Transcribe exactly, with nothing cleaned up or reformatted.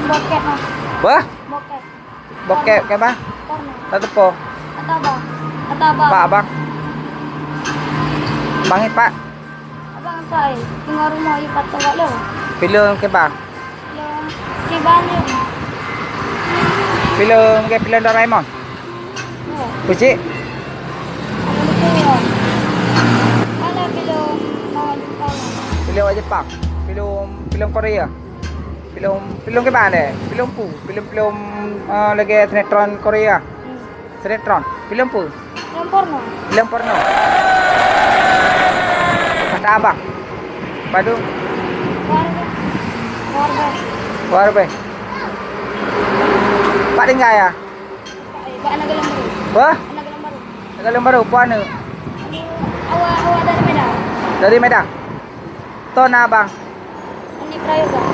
Bokep, Mas. Wah? Bokep. Bokep ke, Bang? Porno. Kata po. Kata abang. Kata abang. Pak, Bang. Bang Ipak. Abang Ipak, eh. Tinggal rumah, Ipak tengok lo. Film ke, Bang? Film. Ke, Bang, ni. Film ke, film Doraemon? Ya. Kucing? Ada film, ya. Ada film, ah, Jepang. Film Jepang. Film, film Korea. Film, film ke mana? Film pu. Film, film, ah, lagi sinetron Korea. Hmm. Sinetron. Film pu. Film porno. Film porno. Kata abang. Padu. Warga. Warga. Warga. Pak tinggal ya? Pak, eh, Pak anak galang baru. Wah? Anak galang baru. Anak galang baru, puan ni? Anu, awak, awak dari Medan. Dari Medan. Ton abang. Ini Prayoga.